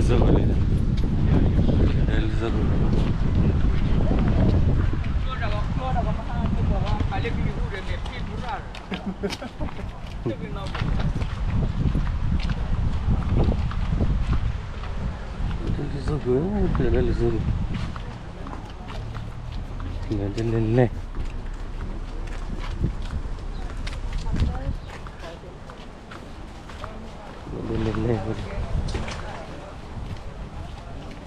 လၢလၢ လဲၤလဲၤလဲၤ လဲၤလဲၤ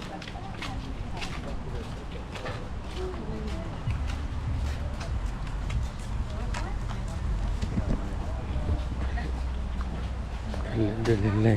လဲၤ လဲၤလဲၤလဲၤ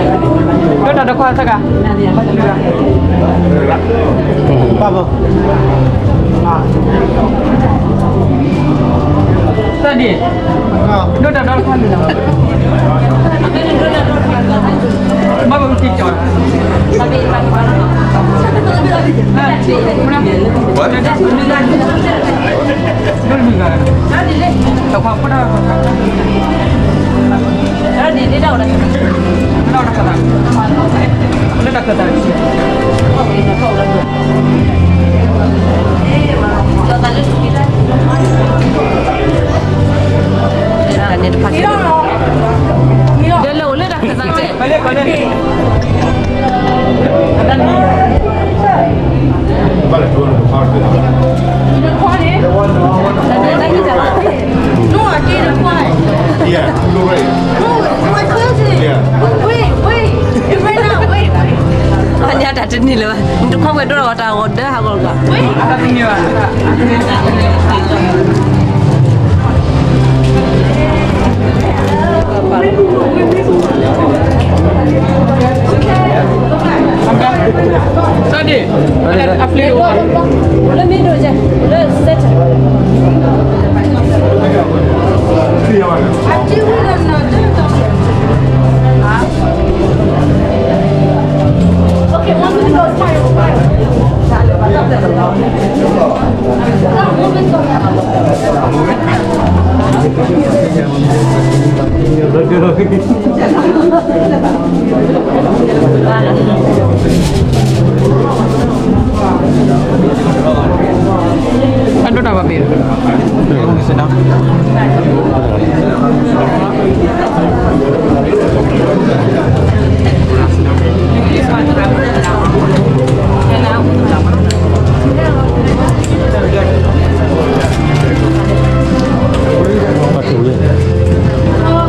ဒိၣ်တၢ်တခွါသၢဂၤ သၢဒံး ဒိၣ်တၢ်တခွါမံၤလီၤ ဘၣ်ဘၣ်မ့ၢ်က့ၤကီၤ ဒိၣ်တမံၤဂၤ တခွါဖိတၢ် လၢတၢ်ခၢၣ်သး ဒ်လၢအိၣ်လၢတၢ်ခၢၣ်သးကဲ No, I gave it quiet. Yeah, you're right. No, it's my cousin. Yeah. Wait, wait. It's right now. Wait, wait. အညါတၢ်တနံၤလၢၤဘၣ် နတခွါဝဲဒိၣ်တၢ်ဂီၤတၢ်ဂီၤဒၢဟးဂီၤလီၤ Wait. တၢ်ဒ့ၣ် အပျ့ၤအိၣ် Let me do that. Let's set. Okay, one minute, no, it's fine, it's fine. အဒိၣ်တၢ်ဘၣ်ဘ့ၣ်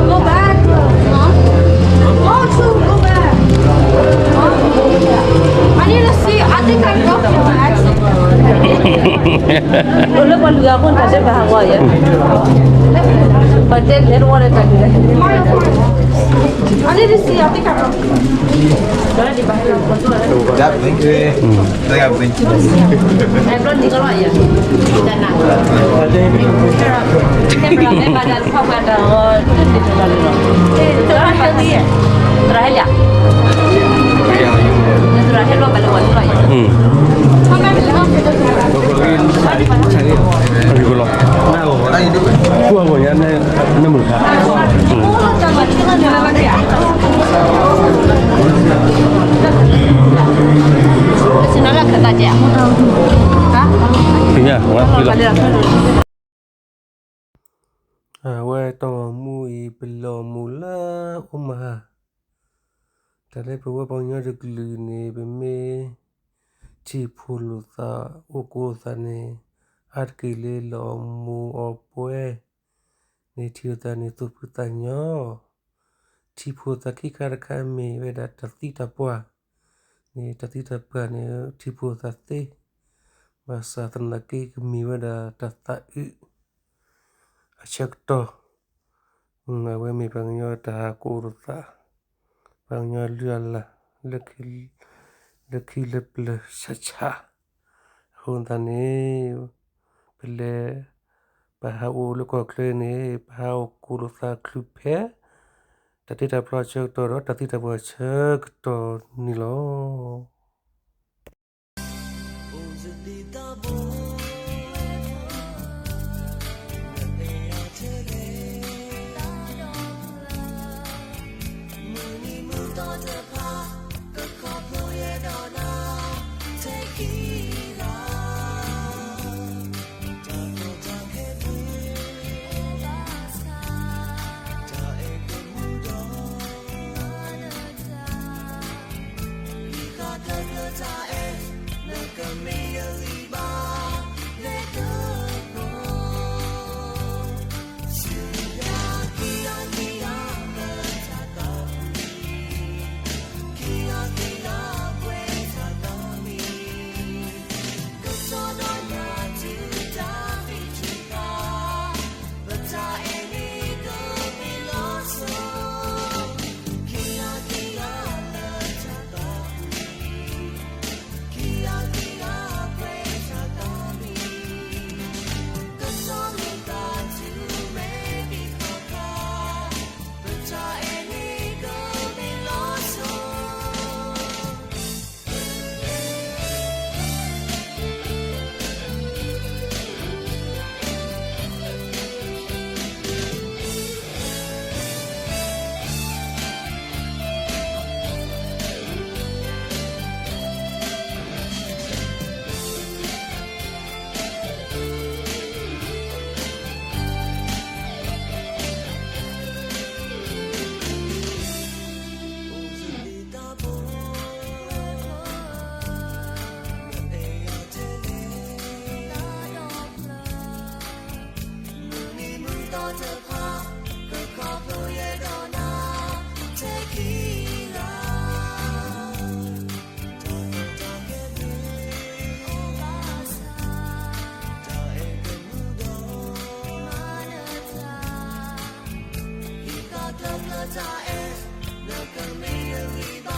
Go back. Go to, go back. I need to see. I think I broke your accent. အိၣ်လၢပှၤလူၤအဃိတၢ်စဲပဟးဂီၤယဲ ပှၤတဲလဲၤတဝီလၢတၢ်ဒုးလဲၣ် I need to see. I think I broke. သရၣ်ဟဲလံဧါ သရၣ်ဟဲလီၤဘၣ်လၢဝဲသရၣ်အံၤ Come back to the house. အဝဲတၢ်ဂီၤမူအံၤ ပလဲၤအီၣ်မူးလၢအိၣ်မဟါ, တၢ်လၢပဝဲပှၤကညီတကလုာ်န့ၣ် ပမ့ၢ်ထံၣ်ဖိလိာ်သး အိၣ်ကိးလိာ်သးန့ၣ် အါတက့ၢ်လၢလဲၤအီၣ်မူးအီၣ်ပွဲ န့ၣ်ထံၣ်လိာ်သးန့ၣ်သူၣ်ဖှံသးညီ, ထံၣ်ဖိသးခံခါတခါမ့ၢ်ဝဲဒၣ်တၢ်သံတၢ်ပှၢ်, န့ၣ်တၢ်သံတၢ်ပှၢ်န့ၣ် ထံၣ်ဖိသးသ့, ဘၣ်ဆၣ်သနာ်က့ကမ့ၢ်ဝဲဒၣ်တၢ်သးအုး အဆၢကတီၢ်, အဝဲမ့ၢ်ပှၤကညီတၢ်ဟးကိးလိာ်သး, ပှၤကညီလုၢ်အလၢ် လၢခံလၢပျၢၤဆးဆး, အဃိသတးန့ၣ် ပလဲၤ ပဟးအိၣ်လၢကီၢ်ချၢန့ၣ် ပဟးအိၣ်ကိးလိာ်သးချုးဖဲ တၢ်တ့တၢ်ဖျီအဆၢကတီၢ်ဒီး တၢ်သံတၢ်ပှၢ်အဆၢကတီၢ်န့ၣ်လီၤ.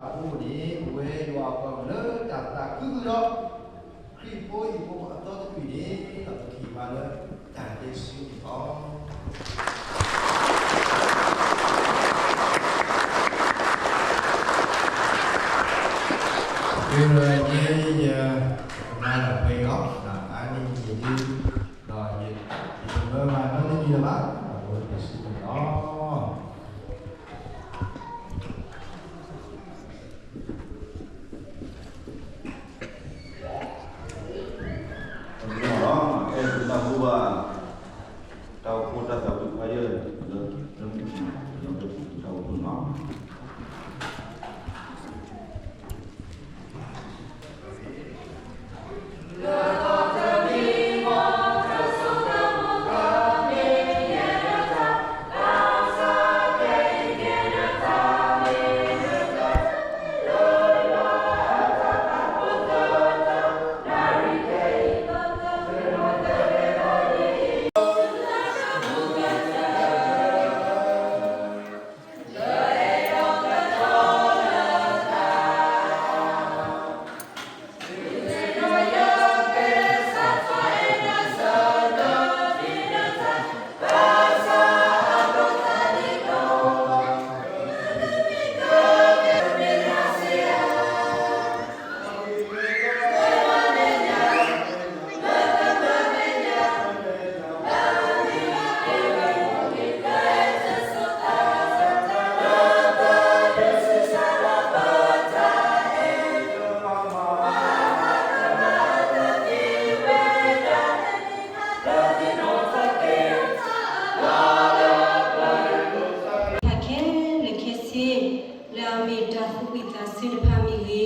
အဃိန့ၣ် ပဝဲယွၤအပှၤလၢတၢ်သးခုဃုာ်ဒီး ခရံာ်ဖိဟံၣ်ဖိအသီတက့ၢ်န့ၣ် ဒီးပကဟ့ၣ်ပှၤလၢတၢ်တဲဆၢန့ၣ်လီၤ. ယဲယကမၤလၢပှဲၤအီၤ အါန့ၢ်ယဒု ဒီးယတမၢမၤနီတမံၤလၢၤဘၣ် ဒီးပဝဲတဲဆၢန့ၣ်လီၤ. တၢ်အိၣ်ဖှိၣ်တၢ်သးဝံၣ် choir လၢ လၢ လၢ တၢ်အိၣ်ဖှိၣ်န့ၣ်လီၤ. တၢ်ခဲလၢာ်ခဲဆ့ လၢအမ့ၢ် တၢ်သူၣ်ဝံၣ်သးဆၢတဖၣ်မ့ၢ်ဂ့ၤ,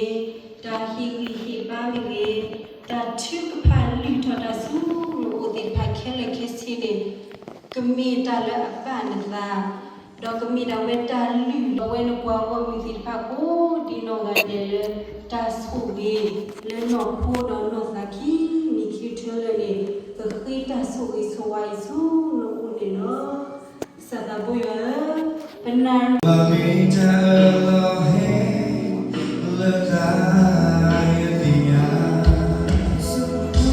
တၢ်ဟ့ၣ်ဂံၢ်ဟ့ၣ်ဘါမ့ၢ်ဂ့ၤ, တၢ်ထုကဖၣ်လုၢ်ထီၣ်တၢ်ဆူရိၤအိၣ်သ့ၣ်တဖၣ်ခဲလၢာ်ခဲဆ့န့ၣ် ကမ့ၢ်တၢ်လၢအဘၣ်နသး, ဒီးကမ့ၢ်ဒၣ်ဝဲတၢ်လုၢ်လီၤဝဲနပှၤဂီၢ်မုၢ်သ့ၣ်တဖၣ်ကိးဒံးနီၢ်ဂၤဒဲးလၢ တၢ်ဆိၣ်ဂ့ၤ လၢနီၢ်ခိဒီးနီၢ်သးခံမံၤခံထၢလၢာ်န့ၣ် ပဃ့တၢ်ဆိၣ်ဂ့ၤဆိၣ်ဝါအံၤဆူနအိၣ်န့ၣ်လီၤ. ကစၢ်သးဘိယွၤဧၢ, ပနၢ် အဃိဒီးဒ်အလုၢ်အလၢ်အိၣ်အသိး, ဒီးပဖျါဃံလၤဆဲးလၤအသိးအံၤန့ၣ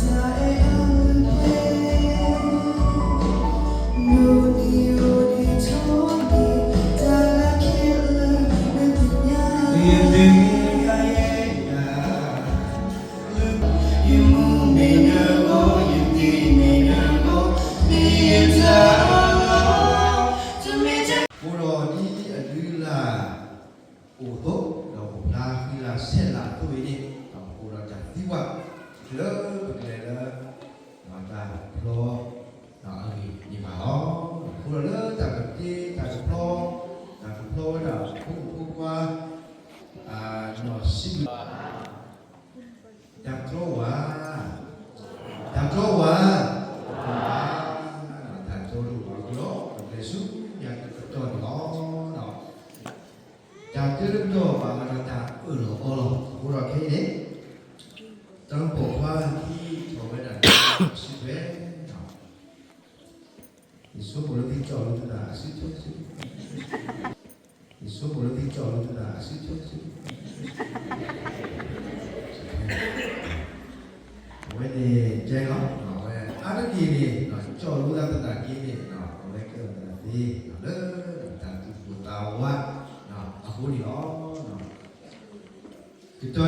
်, ဒီးပအိၣ်ဒီးတၢ်သံကွၢ် လၢပကလဲၤလၢ တၢ်ဖျီ အဂ့ၢ်န့ၣ်ဘၣ်လီၤ. အဃိဒီးလၢတၢ်ကတ့တၢ်ကဖျီ, တၢ်ကဖျီဝဲဒၣ်ဖိမုၣ်ဖိခွါ နီၢ်စံးဘျုး တၢ်တြီဝဲ, တၢ်တြီဝဲ, တၢ်တြီတအိၣ်လီၤ, ပကလဲၤဆူညါကတီၢ်န့ၣ်လီၤ. တၢ်တြီတအိၣ်ဘၣ်ဃးဒီးတၢ်အၢၣ်လီၤအီလီၤ. အဃိဒီးခဲအံၤန့ၣ် တၢ်ပိာ်ခွါခံထီၣ်ဝဲဒၣ် အစုထွဲ ယဆိကမိၣ်လၢသုကၠီၣ်လိာ်သးအစုထွဲ, ယဆိကမိၣ်လၢသုကၠီၣ်လိာ်သးအစုထွဲ, အဝဲန့ၣ်ကဲလီၤ. အဝဲအါတက့ၢ်န့ၣ် ကၠီၣ်လိာ်သးသနာ်က့န့ၣ် အဝဲကဲထီၣ်သးသ့ လၢတၢ်သူၣ်ပိၢ်သးဝးအဃိန့ၣ်လီၤ. ကတီၢ်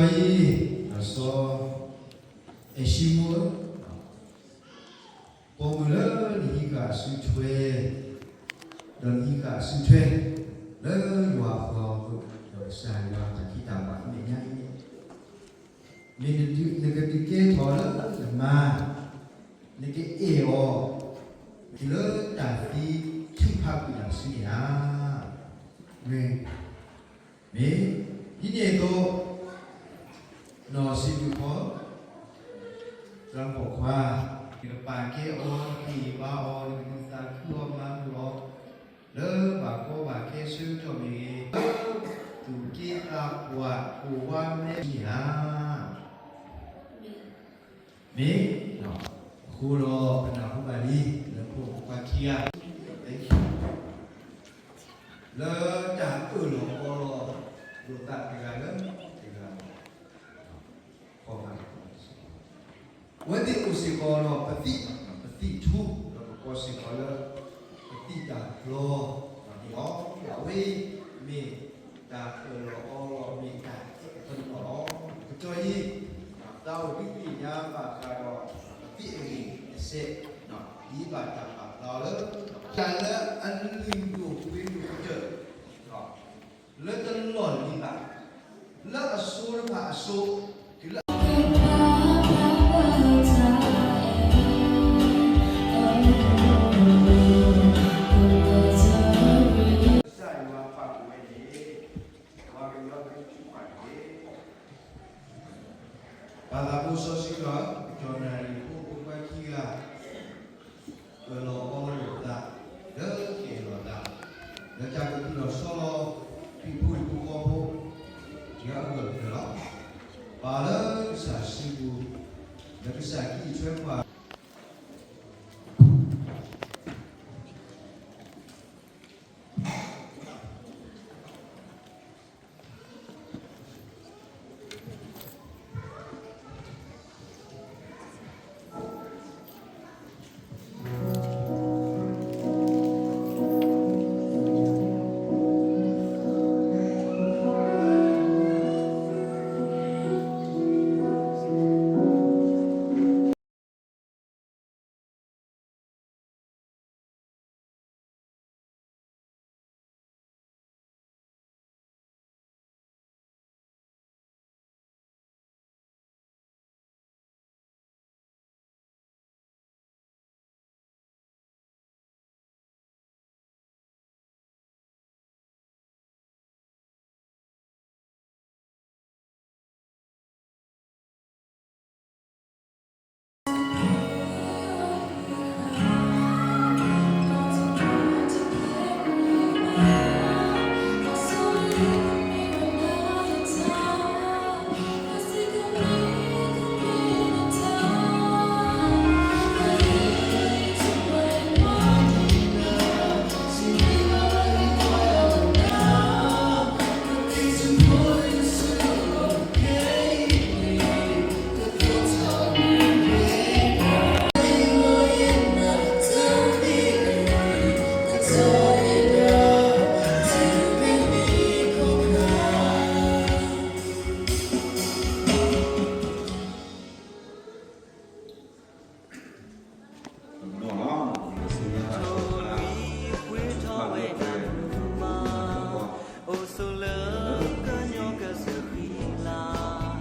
အံၤ စီၤအဲၣ်ၡံမိၣ်ဧၢ, ပိာ်မုၣ်လၢနဟံးဃာ်အစုထွဲ, ဒီးနဟံးဃာ်အစုထွဲ လၢယွၤအပှၤဂီၢ်မုၢ် ဒီးကစၢ်ယွၤတၢ်ဖံးတၢ်မၤအမဲာ်ညါအံၤန့ၣ်, မ့ၢ်နကဒုးကဲထီၣ်လၢနမါ, နကအဲၣ်အီၤ တုၤလၢတၢ်သံထုးဖးကွံာ်နၤတစုန့ၣ်ဧါ. မ့ၢ် မ့ၢ်ဒ်န့ၣ်အသိး နီၢ်စံးဘျုးဖီ သရၣ်ပိာ်ခွါ, နကပာ်ကဲအီၤ, နကဟ့ၣ်ဘါအီၤ, နကဒုးသးခုအီၤမၤမုာ်အီၤ လၢဘၣ်ကီဘၣ်ခဲဆၢကတီၢ်မ့ၢ်ဂ့ၤ, လၢသူၣ်က့သးပှၢ်ကိးဝါမဲာ်ညါဧါ. မ့ၢ်, အဃိဒီးပနၢ်ဟူဘၣ်လံ လၢဖိမုၣ်ဖိခွါခံဂၤ Thank you. လၢတၢ်အၢၣ်လီၤအီလီၤလိာ်သးတဂၤလၢတဂၤ ခီဖျိ အဝဲသ့ၣ်အိၣ်စ့ၢ်ကီးဒီး ပသံၣ်, ပသံၣ်ထူ, ဒီးပကိးစ့ၢ်ကီးလၢ ပသံၣ်တၢ်ကျီန့ၣ်လီၤ. အဝဲမ့ၢ်တၢ်အၢၣ်လီၤအီလီၤ မ့ၢ်တၢ်အဲၣ်အသးန့ၣ်လီၤ. ကတီၢ်အံၤ သးအိၣ်ဒုးသ့ၣ်ညါဘၣ်ဃးဒီး ပသံၣ်အဂ့ၢ်တစဲး ဒ်ဘၣ်တၢ်ပာ်ဖျါအီၤလၢ တၢ်လၢအလုၢ်ဒိၣ်ပှ့ၤဒိၣ်ကတၢၢ် လၢတလီၢ်လံၤဘၣ်, လၢအစိၤတဖၣ်အစိၤ, တုၤလၢ ကစၢ်ယွၤပာ်ဃုာ်ဝဲန့ၣ် ပှၤကညီသ့ၣ်တဖၣ်န့ၣ် ပၢ်သးဖိစီဆှံဒီး ကတီၢ်နၣ်ရံၣ်ဖိ ဖိခွါခံဂၤ အၢၣ်လီၤအီလီၤလိာ်သး လၢကအဲၣ်လီၤသး လၢတၢ်ကသူၣ်ထီၣ်ဆီလီၤ ဟံၣ်ဖိဃီဖိ လၢအဂၢၢ်အကျၢၤလီၤ. ပာ်လၢကစၢ်စုပူၤ လၢကစၢ်ကံၢ်ထွဲကွၢ် အိၣ်ဆိးလၢကညီကစၢ်ဃံလၤ,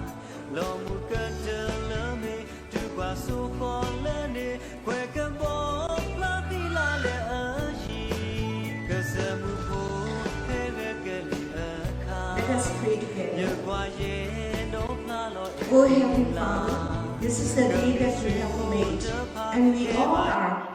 လီၤမုၢ်ကတၢၢ်လၢမ့ၢ် တုၤကွၢ်စိဃီၤလၢန့ၣ် ကွဲကဘီဖျါဃံလၤလၢအယံၤ, ကစၢ်မုၣ်ဖိဟဲဂဲၤကလံၤအခါ, ယကွၢ်ယဲဒီးဖျါလီၤ Oh Heavenly Father, this is the day that you have made, and we all are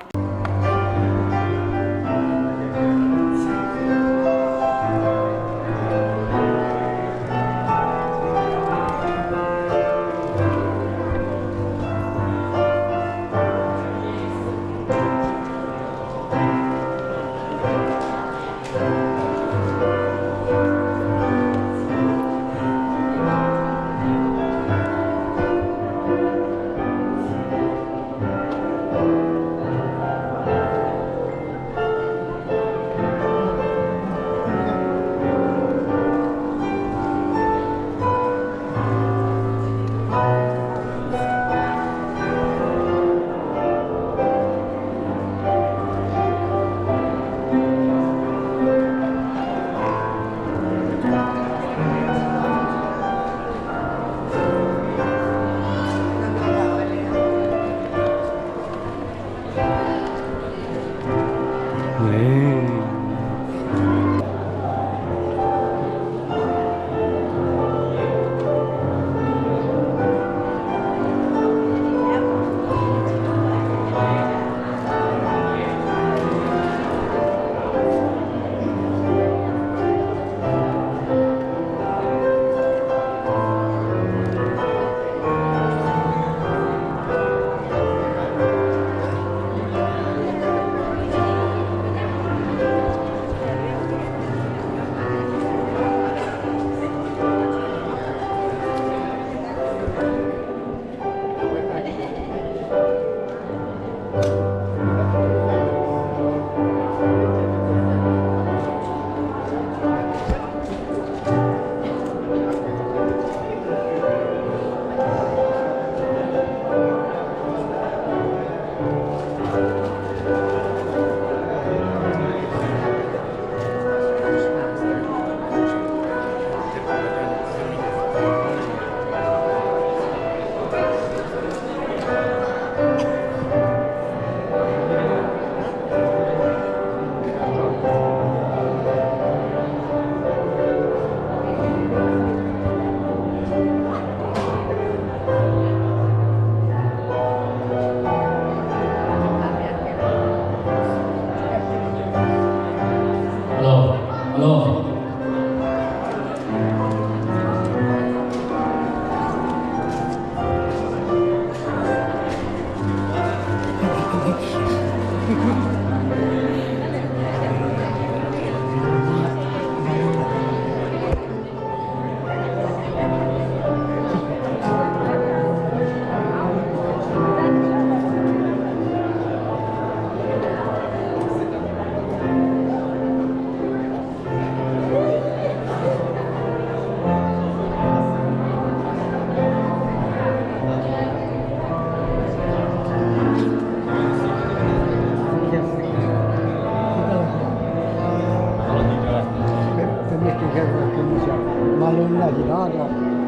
အလၢနၢ်ယံၤဒီး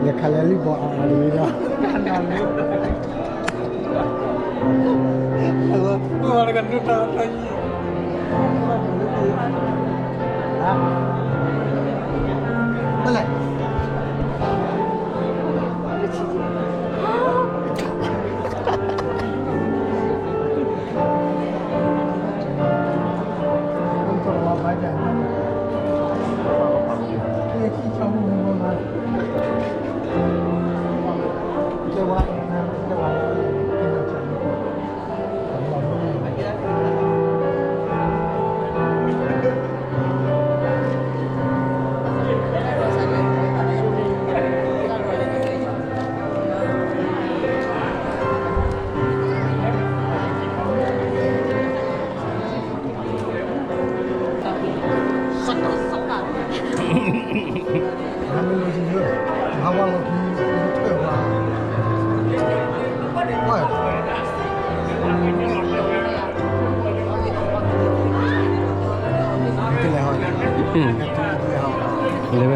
ယခးလဲၤလံဘီအါအါတဂ့ၤဒီး ဘၣ်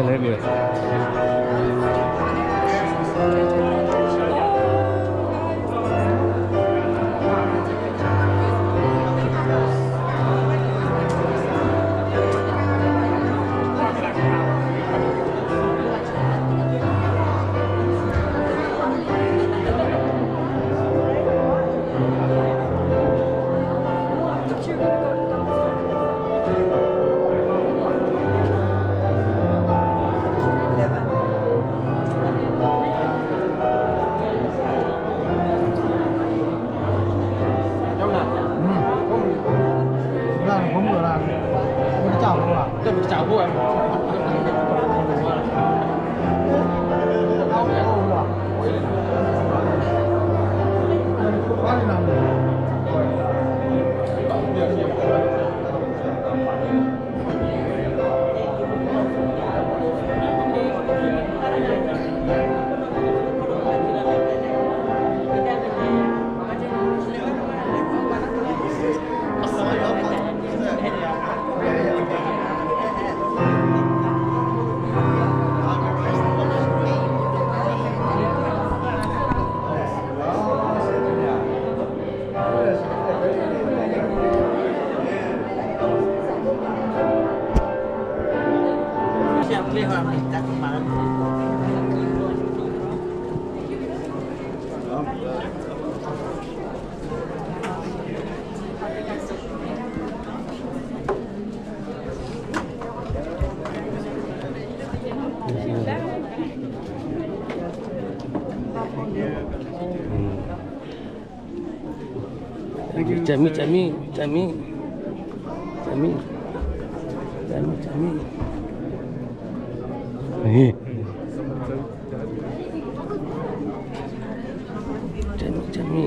လဲၣ် လဲၤဝဲလဲၤကွံာ် Cami, cami, cami, cami, cami, cami. Cami, cami.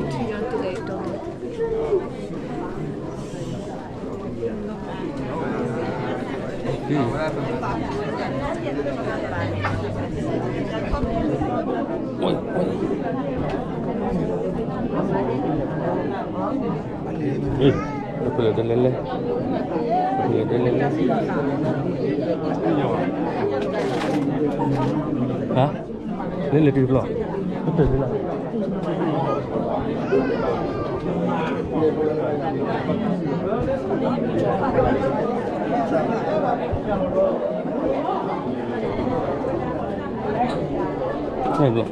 Ê, ê, ê, ê, ê. Hả? Lê lê tì blọ. Tì lê lê. Lê blọ.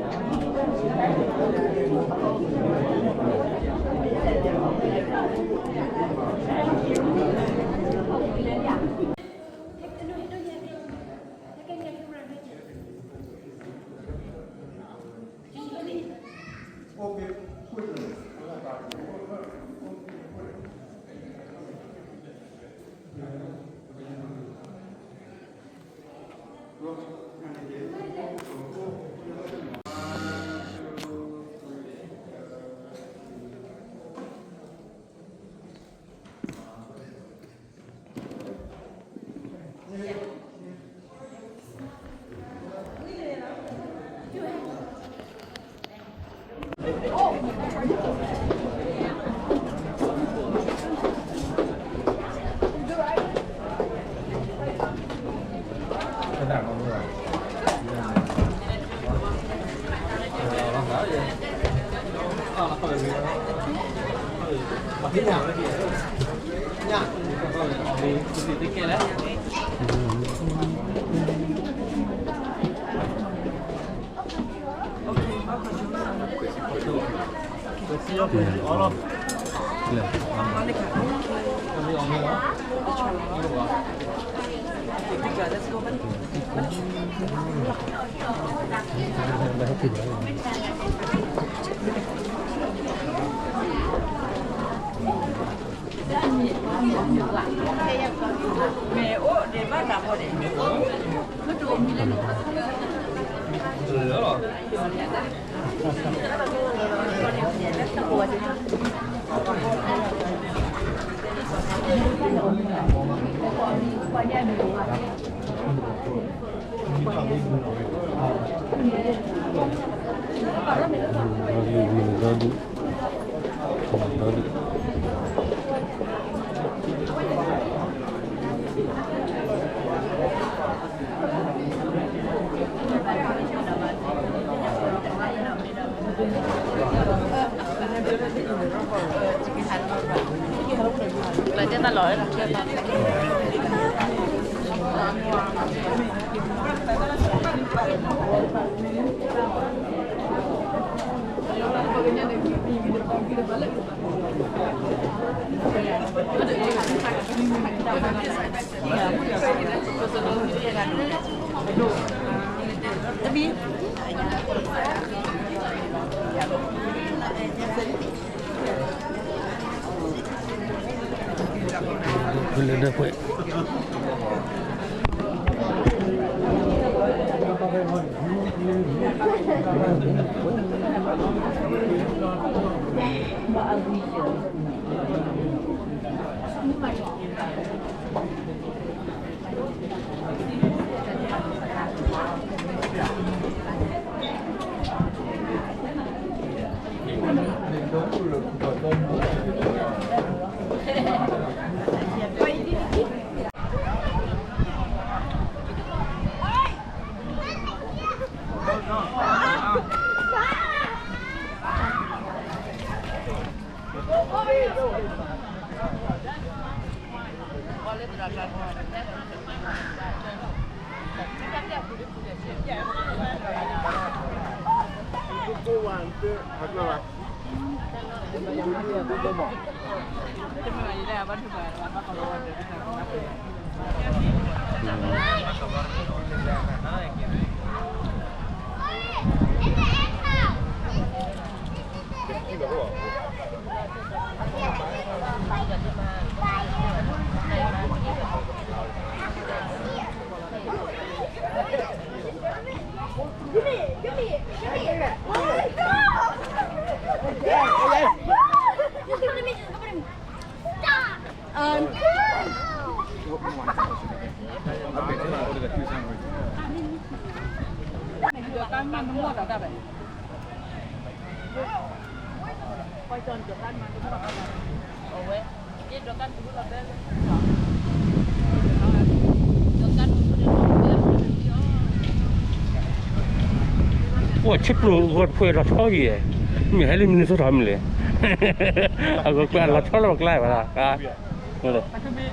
အိၣ်ဆံပျိၢ်ဂီၢ်တဖှဲလီၤဆီအံၤ, မ့ၢ်ဟဲလၢ Minnesota မ့ၢ်လဲၣ်, အဂီၢ်ကျါလီၤဆီလီၤပကျါဘၣ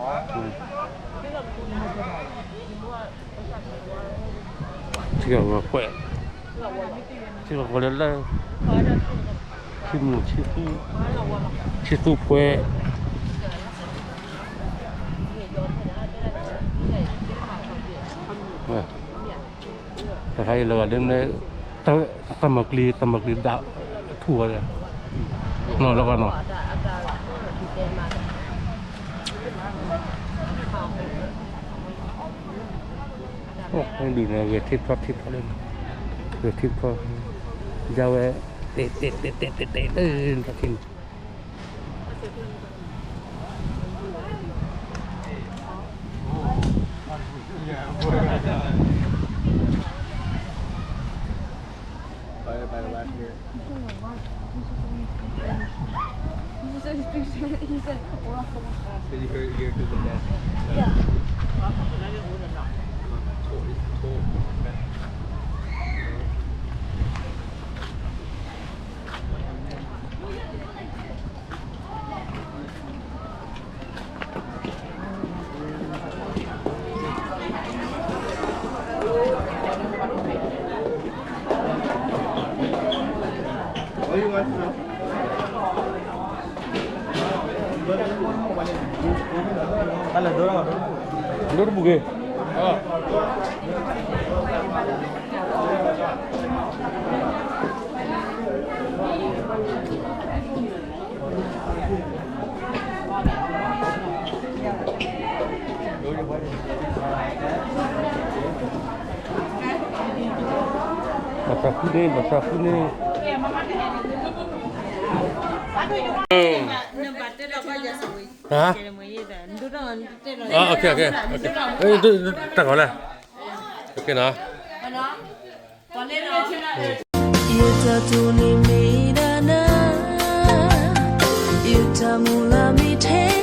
်, ထံဂီၤဂီၤဖှဲ, ထံဂီၤဂီၤလၢလၢ, ထံမူၤ, ထံသူဖှဲ, တခါအံၤလၢဂၤဒ်န့ၣ်, တၢ်မၤကျံ, တၢ်မၤကျံဒၣ်ထူၣ်ဝဲ, နီၤလၢဂၤနီၤ. ဒုးန့ၣ် ဂဲၤထံၣ်ထီၣ်ထံၣ်ထီၣ်လၢ, ဂဲၤထံၣ်ထီၣ်, ယါဝဲ, တဲတဲတဲတဲတဲ, ထီၣ်ထံၣ်န့ၣ် Did you hear it here through the desk? Yeah. ဒိၣ်တပူၤဂ့ၤ. ဘၣ်သးဃုန့ၣ် ဘၣ်သးဃုန့ၣ်. ဟါ, တၢ်ဂီၤလဲၣ်, ယတၢ်တိၢ်န့ၣ်မ့ၢ်ဒၣ်နၤ, ယတၢ်မုၢ်လၢ်မ့ၢ်ထဲ